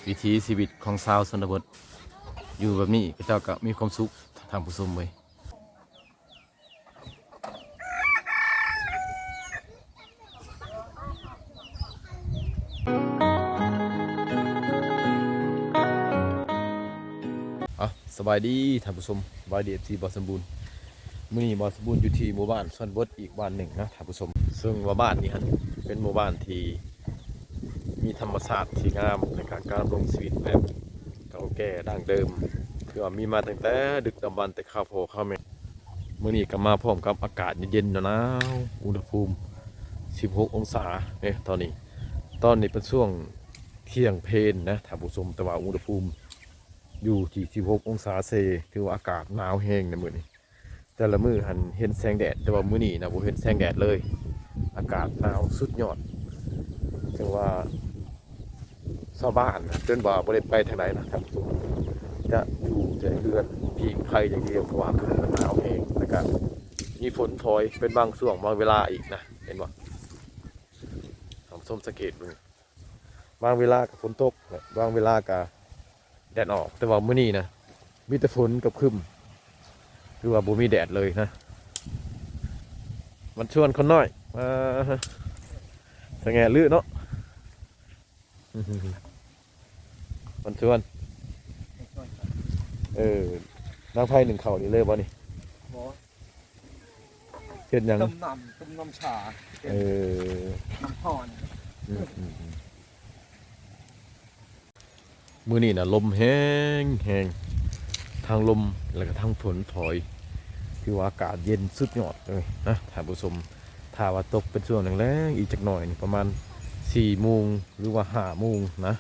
ວິຖີຊີວິດຂອງຊາວຊົນນະບົດ ຢູ່ແບບນີ້ເຂົາເຈົ້າກໍມີຄວາມສຸກ ທ່ານຜູ້ຊົມເອີຍ. ເອົາ ສະບາຍດີທ່ານຜູ້ຊົມ ສະບາຍດີ ເອັຟຊີ ບ່າວສົມບູນ. ມື້ນີ້ບ່າວສົມບູນຢູ່ທີ່ໝູ່ບ້ານຊົນນະບົດອີກບ້ານໜຶ່ງນະທ່ານຜູ້ຊົມ, ເຊິ່ງວ່າບ້ານນີ້ຫັ້ນເປັນໝູ່ບ້ານທີ່ມີທຳມະຊາດທີ່ງາມ ແລະກະການດຳລົງຊີວິດແບບເກົ່າແກ່ດັ້ງເດີມ ຄືວ່າມີມາຕັ້ງແຕ່ດຶກດຳບັນ ແຕ່ຄາວພໍ່ຄາວແມ່. ມື້ນີ້ກໍມາພ້ອມກັບອາກາດເຢັນໆ ໜາວໆ ອຸນຫະພູມສິບຫົກອົງສາເດ້ຕອນນີ້. ຕອນນີ້ເປັນຊ່ວງທ່ຽງເພນນະທ່ານຜູ້ຊົມ, ແຕ່ວ່າອຸນຫະພູມຢູ່ທີ່ສິບຫົກອົງສາເຊ, ຖືວ່າອາກາດໜາວແຮງໃນມື້ນີ້. ແຕ່ລະມື້ຫັ້ນເຫັນແສງແດດ, ແຕ່ວ່າມື້ນີ້ນະບໍ່ເຫັນແສງແດດເລີຍ, ອາກາດໜາວສຸດຍອດ. ເຊິ່ງວ່າຊາວບ້ານນະ ຈົນວ່າບໍ່ໄດ້ໄປທາງໃດນະທ່ານຜູ້ຊົມ, ຈະຢູ່ແຕ່ເຮືອນພິງໄຟຢ່າງດຽວ ເພາະວ່າອາກາດໜາວແຮງ ແລ້ວກະມີຝົນຝອຍເປັນບາງຊ່ວງບາງເວລາອີກນະ. ເຫັນບໍ່ ທ່ານຜູ້ຊົມ ສັງເກດເບິ່ງ, ບາງເວລາກໍຝົນຕົກ ບາງເວລາກໍແດດອອກ, ແຕ່ວ່າມື້ນີ້ນະມີແຕ່ຝົນກັບຄຶ້ມ, ຄືວ່າບໍ່ມີແດດເລີຍນະ. ມັນຊວນຄົນນ້ອຍ ອ່າ ສະແຫງະລືເນາະ ມັນຊວນ. ເອີ ນາງໄພໜຶ້ງເຂົ້ານີ້ເລີຍບໍ່ນີ້? ບໍ່ ເຮັດຫຍັງ? ຕົ້ມນ້ຳ ຕົ້ມນ້ຳຊາ. ເອີ ນ້ຳຮ້ອນ. ອືມໆໆ ມື້ນີ້ນະລົມແຮງໆ ທັງລົມ ແລ້ວກະທັງຝົນຝອຍ, ຖືວ່າອາກາດເຢັນສຸດຍອດເລີຍນະທ່ານຜູ້ຊົມ. ຖ້າວ່າຕົກເປັນຊ່ວງແລງໆ ອີກຈັກໜ້ອຍນີ້ ປະມານສີ່ໂມງ ຫຼືວ່າຫ້າໂມງນະ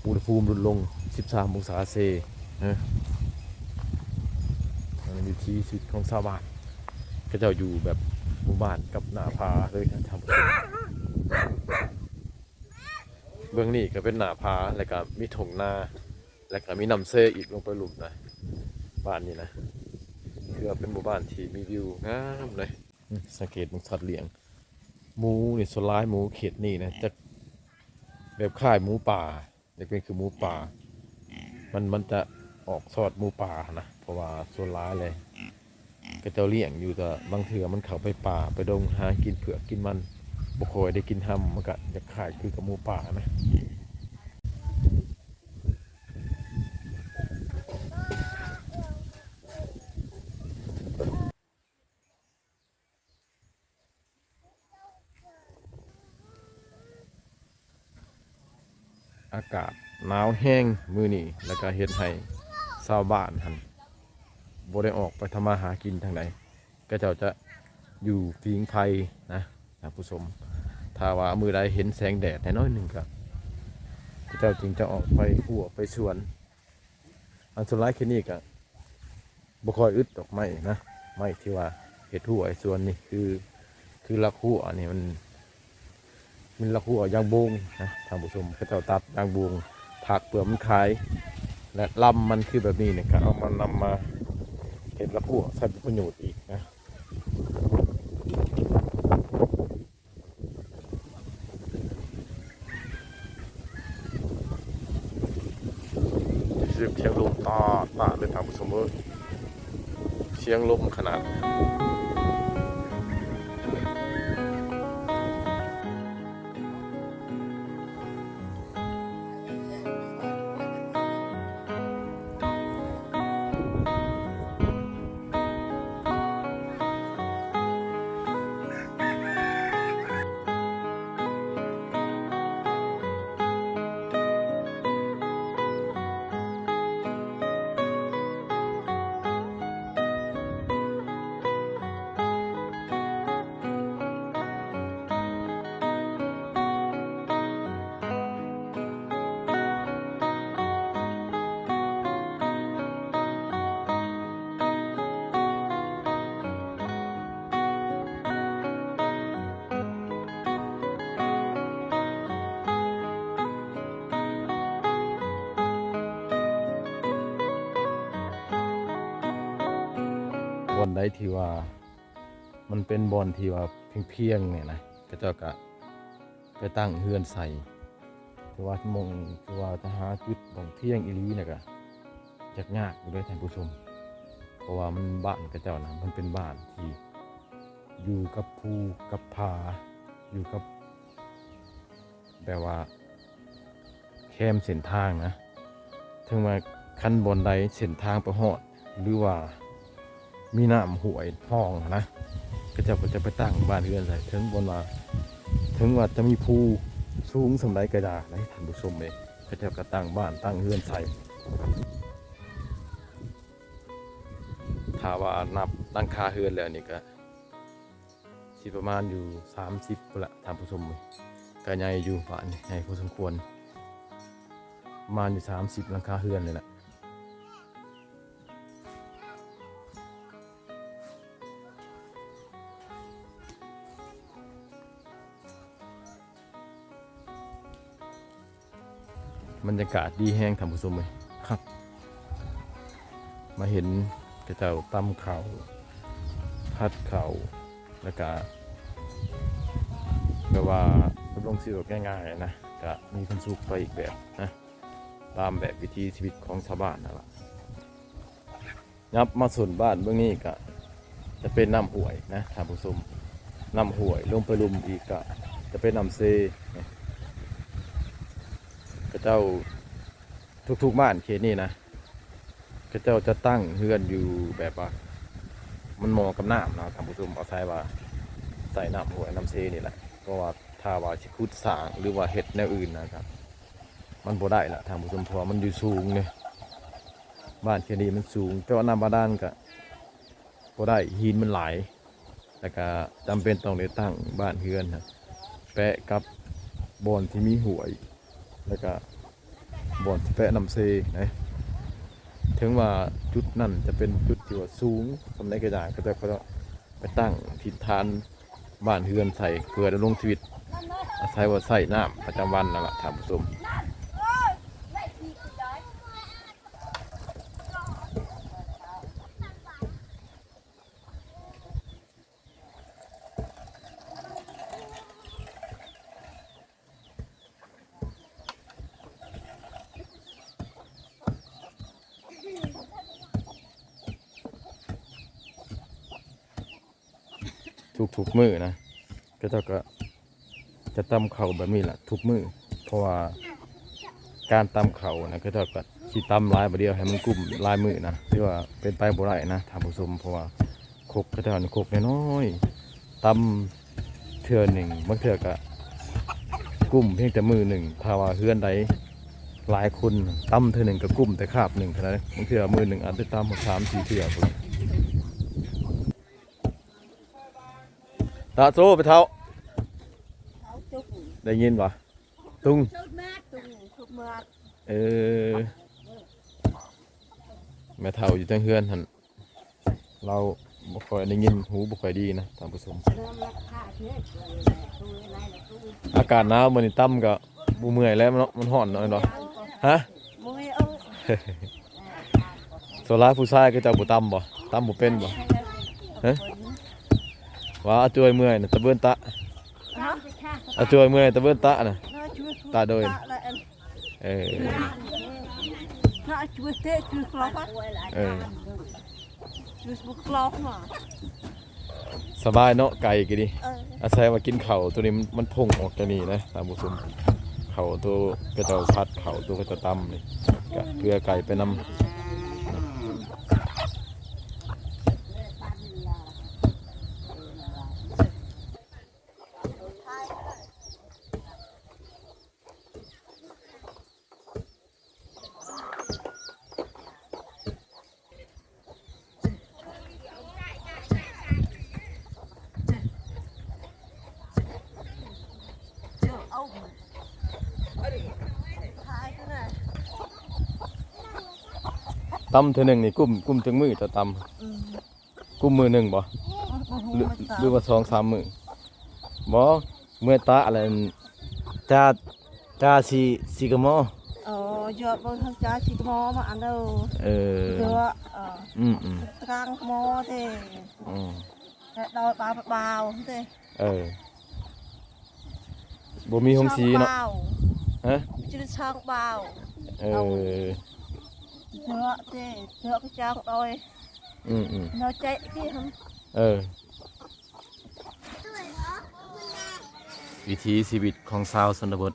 ອຸນຫະພູມຫຼຸດລົງສິບສາມອົງສາເຊນະ. ອັນນີ້ວິຖີຊີວິດຂອງຊາວບ້ານ, ເຂົາເຈົ້າຢູ່ແບບໝູ່ບ້ານກັບໜ້າຜາເລີຍນະທ່ານຜູ້ຊົມ. ເບື້ອງນີ້ກໍເປັນໜ້າຜາ ແລ້ວກໍມີທົ່ງນາ ແລ້ວກໍມີນ້ຳເຊອີກລົງໄປລຸ່ມນະ. ບ້ານນີ້ນະ ຖືວ່າເປັນໝູ່ບ້ານທີ່ມີວິວງາມເລີຍ. ອືມ ສັງເກດເບິ່ງສັດລ້ຽງ ໝູນີ້ ສ່ວນຫຼາຍໝູເຂດນີ້ນະ ຈະແບບຄ້າຍໝູປ່າ ຈະເປັນຄືໝູປ່າ, ມັນ ມັນຈະອອກຊອດໝູປ່າຫັ້ນນະ, ເພາະວ່າສ່ວນຫຼາຍເລີຍ ເຂົາເຈົ້າລ້ຽງຢູ່, ແຕ່ບາງເທື່ອມັນເຂົ້າໄປປ່າໄປດົງ ຫາກິນເຜືອກກິນມັນ, ບໍ່ຄ່ອຍໄດ້ກິນຮຳ, ມັນກະຢາກຄ້າຍຄືກັບໝູປ່ານະ. ອາກາດໜາວແຮງມື້ນີ້ ແລ້ວກະເຮັດໃຫ້ຊາວບ້ານຫັ້ນບໍ່ໄດ້ອອກໄປທຳມາຫາກິນທາງໃດ, ເຂົາເຈົ້າຈະຢູ່ຜິງໄຟນະທ່ານຜູ້ຊົມ. ຖ້າວ່າມື້ໃດເຫັນແສງແດດແດ່ໜ້ອຍໜຶ່ງ ກະເຂົາເຈົ້າຈຶ່ງຈະອອກໄປຮົ້ວໄປສວນ. ອັນສ່ວນຫຼາຍເຂດນີ້ກະ ບໍ່ຄ່ອຍອຶດດອກໄມ້ນະ, ໄມ້ທີ່ວ່າເຮັດຮົ້ວເຮັດສວນນີ້ ຄື ຄືຫຼັກຮົ້ວນີ້ ມັນ ມັນຫຼັກຮົ້ວຢາງບົງນະທ່ານຜູ້ຊົມ. ເຂົາເຈົ້າຕັດຢາງບົງ ຖາກເປືອກມັນຂາຍ ແລະ ລຳມັນຄືແບບນີ້ນີ້ ກໍເອົາມາ ນຳມາເຮັດຫຼັກຮົ້ວໃຊ້ເປັນປະໂຫຍດອີກນະ. ສຽງລົມຕາດຕາດເລີຍທ່ານຜູ້ຊົມເອີຍ, ສຽງລົມຂະໜາດ. ບ່ອນໃດທີ່ວ່າ ມັນເປັນບ່ອນທີ່ວ່າພຽງໆ ນີ້ນະ ເຂົາເຈົ້າກະໄປຕັ້ງເຮືອນໃສ່. ຄືວ່າໝ່ອງ ຄືວ່າຈະຫາຈຸດໝ່ອງທ່ຽງອີ່ຫຼີນະກະ ຍາກໆຢູ່ເດ້ທ່ານຜູ້ຊົມ ເພາະວ່າມັນ ບ້ານເຂົາເຈົ້ານະ ມັນເປັນບ້ານທີ່ຢູ່ກັບພູກັບຜາ ຢູ່ກັບ ແບບວ່າແຄມເສັ້ນທາງນະ ເຖິງວ່າຄັນບ່ອນໃດເສັ້ນທາງໄປຮອດ ຫຼືວ່າມີນ້ຳຫ້ວຍຮ່ອງນະ ເຂົາເຈົ້າກໍຈະໄປຕັ້ງບ້ານເຮືອນໃສ່ ເຖິງບ່ອນວ່າ ເຖິງວ່າຈະມີພູສູງສ່ຳໃດກໍຢ່ານະ ທ່ານຜູ້ຊົມເອີຍ ເຂົາເຈົ້າກໍຕັ້ງບ້ານຕັ້ງເຮືອນໃສ່. ຖ້າວ່ານັບຫຼັງຄາເຮືອນແລ້ວນີ້ກໍ ຊິປະມານຢູ່ສາມສິບພຸ້ນລະທ່ານຜູ້ຊົມ ກະໃຫຍ່ຢູ່ບ້ານນີ້ ໃຫຍ່ພໍສົມຄວນ ປະມານຢູ່ສາມສິບຫຼັງຄາເຮືອນນີ້ແຫຼະ. ບັນຍາກາດດີແຮງທ່ານຜູ້ຊົມເອີຍ ຄັກ ມາເຫັນເຂົາເຈົ້າຕຳເຂົ້າ ຜັດເຂົ້າ ແລ້ວກະແບບວ່າດຳລົງຊີວິດແບບງ່າຍໆນະ ກະມີຄວາມສຸກໄປອີກແບບນະ ຕາມແບບວິຖີຊີວິດຂອງຊາວບ້ານນັ້ນລະ. ຍັບມາໂຊນບ້ານເບື້ອງນີ້ກະຈະເປັນນ້ຳຫ້ວຍນະທ່ານຜູ້ຊົມ ນ້ຳຫ້ວຍ ລົງໄປລຸ່ມອີກກະຈະເປັນນ້ຳເຊ. ເຂົາເຈົ້າ ທຸກໆບ້ານເຂດນີ້ນະ ເຂົາເຈົ້າຈະຕັ້ງເຮືອນຢູ່ແບບວ່າ ມັນເໝາະກັບນ້ຳນະທ່ານຜູ້ຊົມ ອາໄສວ່າໃຊ້ນ້ຳຫ້ວຍນ້ຳເຊນີ້ແຫຼະ ເພາະວ່າຖ້າວ່າຊິຂຸດສ້າງ ຫຼືວ່າເຮັດແນວອື່ນນະ ກະມັນບໍ່ໄດ້ລະທ່ານຜູ້ຊົມ ເພາະວ່າມັນຢູ່ສູງເດ້ ບ້ານເຂດນີ້ມັນສູງ ແຕ່ວ່ານ້ຳບາດານກະ ບໍ່ໄດ້ ຫີນມັນຫຼາຍ ແລ້ວກະຈຳເປັນຕ້ອງໄດ້ຕັ້ງບ້ານເຮືອນນະ ແປະກັບບ່ອນທີ່ມີຫ້ວຍ ແລ້ວກະບ່ອນທີ່ແປະນ້ຳເຊນະ ເຖິງວ່າຈຸດນັ້ນຈະເປັນຈຸດທີ່ວ່າສູງສ່ຳໃດກໍຢ່າ ເຂົາເຈົ້າກໍໄປຕັ້ງຖິ່ນຖານບ້ານເຮືອນໃສ່ ເພື່ອດຳລົງຊີວິດ ອາໄສວ່າໃຊ້ນ້ຳປະຈຳວັນນັ້ນລະທ່ານຜູ້ຊົມ. ທຸກໆມື້ນະ ເຂົາເຈົ້າກໍ ຈະຕຳເຂົ້າແບບນີ້ລະທຸກມື້ ເພາະວ່າການຕຳເຂົ້ານະ ເຂົາເຈົ້າກໍຊິຕຳຫຼາຍບາດດຽວໃຫ້ມັນກຸ້ມຫຼາຍມື້ນະ ຖືວ່າເປັນໄປບໍ່ໄດ້ນະທ່ານຜູ້ຊົມ ເພາະວ່າຄົກເຂົາເຈົ້ານີ້ຄົກນ້ອຍໆ ຕຳເທື່ອໜຶ່ງ ບາງເທື່ອກໍກຸ້ມພຽງແຕ່ມື້ໜຶ່ງ ຖ້າວ່າເຮືອນໃດຫຼາຍຄົນ ຕຳເທື່ອໜຶ່ງກໍກຸ້ມແຕ່ຄາບໜຶ່ງເທົ່ານັ້ນ ບາງເທື່ອມື້ໜຶ່ງອາດໄດ້ຕຳຮອດສາມສີ່ເທື່ອພຸ້ນ. ຕາໂຊໄປເຖົ້າ ເອົາຈຸກ ໄດ້ຍິນບໍ່? ຕຸງ ເອີ ແມ່ເຖົ້າຢູ່ເທິງເຮືອນຫັ້ນ ລາວບໍ່ຄ່ອຍໄດ້ຍິນ ຫູບໍ່ຄ່ອຍດີນະທ່ານຜູ້ຊົມ. ອາກາດໜາວມື້ນີ້ຕຳກໍ ບໍ່ເມື່ອຍແລ້ວເນາະ ມັນຮ້ອນເນາະ ແມ່ນບໍ່? ຮະ? ສ່ວນຫຼາຍຜູ້ຊາຍເຂົາເຈົ້າບໍ່ຕຳບໍ່? ຕຳບໍ່ເປັນບໍ່? ຮະ? ວ່າອາຈວຍເມື່ອຍນະ ຕະເບີນຕະ ອາຈວຍເມື່ອຍ ຕະເບີນຕະນະ ຕະໂດຍ ເອີ ເອີ. ສະບາຍເນາະ ໄກ່ກໍດີ ເອີ ອາໄສວ່າກິນເຂົ້າໂຕນີ້ ມັນ ມັນພົ່ງອອກຈາກນີ້ນະທ່ານຜູ້ຊົມ ເຂົ້າໂຕເຂົາເຈົ້າຜັດ ເຂົ້າໂຕເຂົາເຈົ້າຕຳນີ້ ກະເພື່ອໄກ່ໄປນຳ. ຕຳເທື່ອໜຶ່ງນີ້ ກຸ້ມ ກຸ້ມຈັກມື້ເຈົ້າຕຳ? ອືມ ກຸ້ມມື້ໜຶ່ງບໍ່? ອືມ ຫຼື ຫຼືວ່າສອງສາມມື້? ບໍ່ ເມື່ອຕະແລ້ວ ຈາ ຈາສີ ສີກະມໍ. ອໍ ຢອກເບິ່ງທາງຈາສີກະມໍມາອັນເດີ. ເອີ ອືມໆ ຕາງກະມໍເດ້. ອືມ ແຕ່ດອຍບາວບາວເດ້. ເອີ ບໍ່ມີໂຮງສີເນາະ. ຮະ? ຈື່ສອງບ່າວ. ເອີ ເທື່ອເຕ ເທື່ອກະຈອງດອຍ. ອືມໆ ເນາະ ໃຈດີຫັ້ນ. ເອີ ວິຖີຊີວິດຂອງຊາວຊົນນະບົດ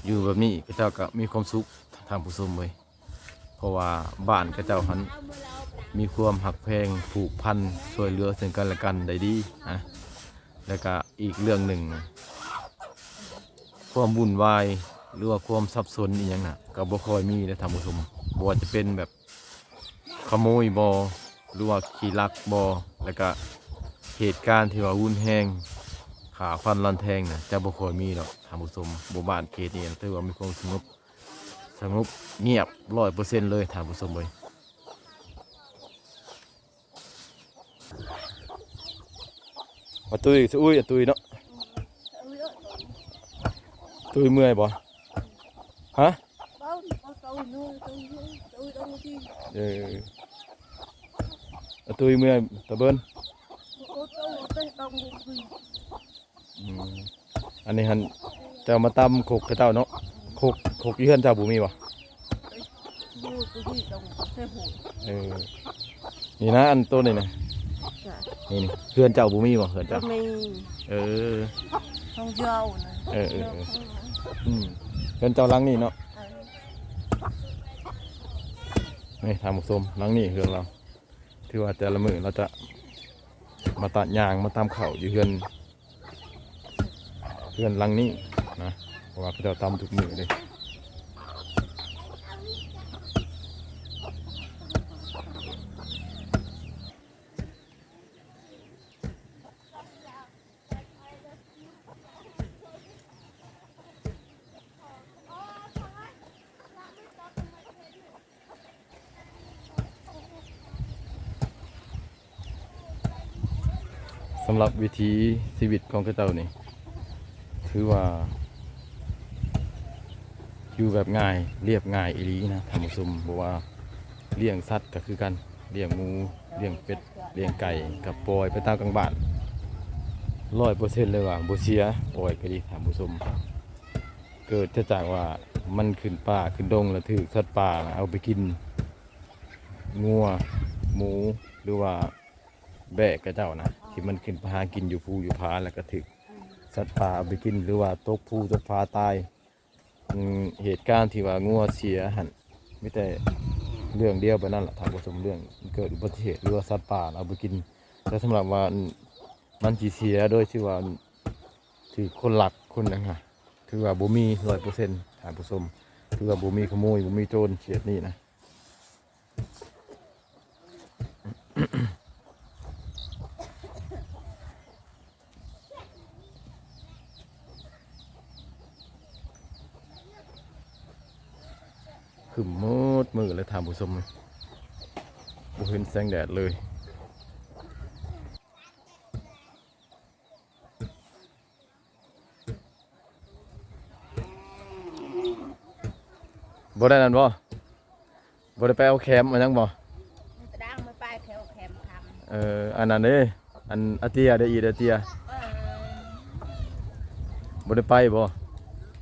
ຢູ່ແບບນີ້ ເຂົາເຈົ້າກະມີຄວາມສຸກ ທ່ານຜູ້ຊົມເອີຍ. ເພາະວ່າບ້ານເຂົາເຈົ້າຫັ້ນມີຄວາມຮັກແພງ ຜູກພັນ ຊ່ວຍເຫຼືອເຊິ່ງກັນແລະກັນໄດ້ດີນະ. ແລະກະອີກເລື່ອງໜຶ່ງ ຄວາມວຸ່ນວາຍ ຫຼືວ່າຄວາມສັບສົນອີ່ຫຍັງນະ ກະບໍ່ຄ່ອຍມີເດ້ທ່ານຜູ້ຊົມ. ບໍ່ວ່າຈະເປັນແບບຂະໂມຍບໍ ຫຼືວ່າຂີ້ລັກບໍ ແລະກະເຫດການທີ່ວ່າຮຸນແຮງ ຂ້າຟັນລັນແທງນະ ຈະບໍ່ຄ່ອຍມີດອກທ່ານຜູ້ຊົມ. ໝູ່ບ້ານເຂດນີ້ນະ ຖືວ່າມີຄວາມສະຫງົບ ສະຫງົບງຽບຮ້ອຍເປີເຊັນເລີຍທ່ານຜູ້ຊົມເອີຍ. ອາຕຸ້ຍ ສະອຸ້ຍ ອາຕຸ້ຍເນາະ. ຕຸ້ຍເມື່ອຍບໍ່? ຮະ? ເອີ ອາຕຸ້ຍເມື່ອຍຕາເບິ່ນ. ອືມ ອັນນີ້ຫັ້ນ ເຈົ້າມາຕຳຄົກເຂົາເຈົ້າເນາະ. ຄົກ ຄົກຢູ່ເຮືອນເຈົ້າບໍ່ມີບໍ່? ເອີ ນີ້ນະ ອັນໂຕນີ້ນະ. ນີ້ ນີ້ ເຮືອນເຈົ້າບໍ່ມີບໍ່ ເຮືອນເຈົ້າ? ບໍ່ມີ. ເອີ ຂອງເຈົ້ານະ. ເອີ ເອີ ເອີ ອືມ ເຮືອນເຈົ້າຫຼັງນີ້ເນາະ. ເອີ ນີ້ທ່ານຜູ້ຊົມ ຫຼັງນີ້ເຮືອນລາວ. ຖືວ່າແຕ່ລະມື້ລາວຈະມາຕັດຫຍ້າງ ມາຕຳເຂົ້າຢູ່ເຮືອນ ເຮືອນຫຼັງນີ້ນະ ເພາະວ່າເຂົາເຈົ້າຕຳທຸກມື້ເດ້. ສຳລັບວິຖີຊີວິດຂອງເຂົາເຈົ້ານີ້ ຖືວ່າຢູ່ແບບງ່າຍ ລຽບງ່າຍອີ່ຫຼີນະທ່ານຜູ້ຊົມ. ບໍ່ວ່າລ້ຽງສັດກະຄືກັນ ລ້ຽງໝູ ລ້ຽງເປັດ ລ້ຽງໄກ່ ກະປ່ອຍໄປຕາມກາງບ້ານ ຮ້ອຍເປີເຊັນເລີຍວ່າບໍ່ເສຍ. ປ່ອຍກະດີທ່ານຜູ້ຊົມ ເກີດຈາກວ່າມັນຂຶ້ນປ່າຂຶ້ນດົງ ແລ້ວຖືກສັດປ່າເອົາໄປກິນ ງົວ ໝູ ຫຼືວ່າແບ້ເຂົາເຈົ້ານະ ທີ່ມັນຂຶ້ນໄປຫາກິນຢູ່ພູຢູ່ຜາ ແລ້ວກະຖືກສັດປ່າເອົາໄປກິນ ຫຼືວ່າຕົກພູຕົກຜາຕາຍ. ອັນເຫດການທີ່ວ່າງົວເສຍຫັ້ນ ມີແຕ່ເລື່ອງດຽວແບບນັ້ນລະທ່ານຜູ້ຊົມ ເລື່ອງເກີດອຸບັດຕິເຫດ ຫຼືວ່າສັດປ່າເອົາໄປກິນ. ແຕ່ສຳລັບວ່າມັນຊິເສຍໂດຍທີ່ວ່າຖືກຄົນລັກຄົນຫຍັງຫັ້ນ ຖືວ່າບໍ່ມີຮ້ອຍເປີເຊັນທ່ານຜູ້ຊົມ. ຖືວ່າບໍ່ມີຂະໂມຍ ບໍ່ມີໂຈນເຂດນີ້ນະ. ຄຶ້ມໝົດມື້ເລີຍທ່ານຜູ້ຊົມ ບໍ່ເຫັນແສງແດດເລີຍ. ບໍ່ໄດ້ນັ້ນບໍ່? ບໍ່ໄດ້ໄປເອົາແຄມ ເອົາຫຍັງບໍ່? ຕະດາງໄປ ໄປແຖວແຄມຄຳ. ເອີ ອັນນັ້ນເດ້ ອັນອາເຕຍເດ້ ອີດອາເຕຍ. ເອີ ບໍ່ໄດ້ໄປບໍ່?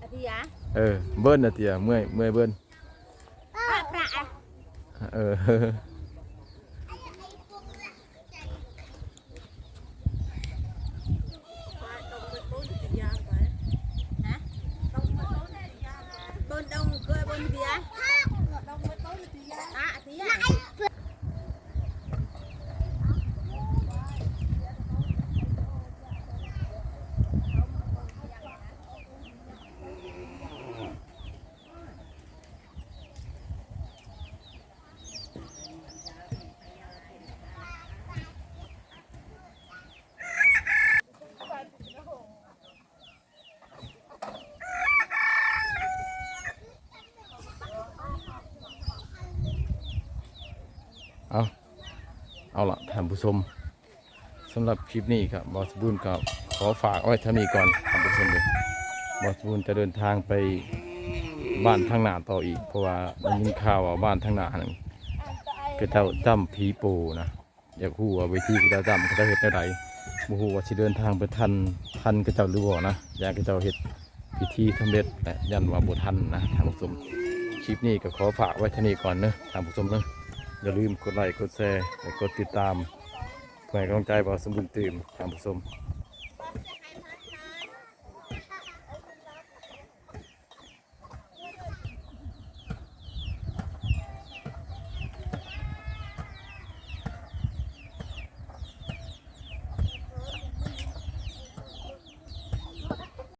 ອາເຕຍ ເອີ ເບິ່ນອາເຕຍ ເມື່ອຍ ເມື່ອຍເບິ່ນ. ພະ ພະ ເອີ ເອົາ ເອົາລະທ່ານຜູ້ຊົມ ສຳລັບຄລິບນີ້ກະ ບ່າວສະບູນກະຂໍຝາກເອົາໄວ້ເທົ່ານີ້ກ່ອນທ່ານຜູ້ຊົມເດີ. ບ່າວສະບູນຈະເດີນທາງໄປບ້ານທາງໜ້າຕໍ່ອີກ ເພາະວ່າໄດ້ຍິນຂ່າວວ່າບ້ານທາງໜ້າຫັ້ນ ເຂົາເຈົ້າຈ້ຳຜີໂປນະ. ຢາກຮູ້ວ່າວິທີເຂົາເຈົ້າຈ້ຳ ເຂົາເຈົ້າເຮັດແນວໃດ. ບໍ່ຮູ້ວ່າຊິເດີນທາງໄປທັນ ທັນເຂົາເຈົ້າຫຼືບໍ່ນະ. ຢ້ານເຂົາເຈົ້າເຮັດ ພິທີສຳເລັດ ແລະ ຢ້ານວ່າບໍ່ທັນນະທ່ານຜູ້ຊົມ. ຄລິບນີ້ກໍຂໍຝາກໄວ້ເທົ່ານີ້ກ່ອນເດີທ່ານຜູ້ຊົມເດີ. ຢ່າລືມກົດໄລ ກົດແຊ ແລະ ກົດຕິດຕາມ ເພື່ອໃຫ້ກຳລັງໃຈບ່າວສົມບູນຕື່ມທ່ານຜູ້ຊົມ.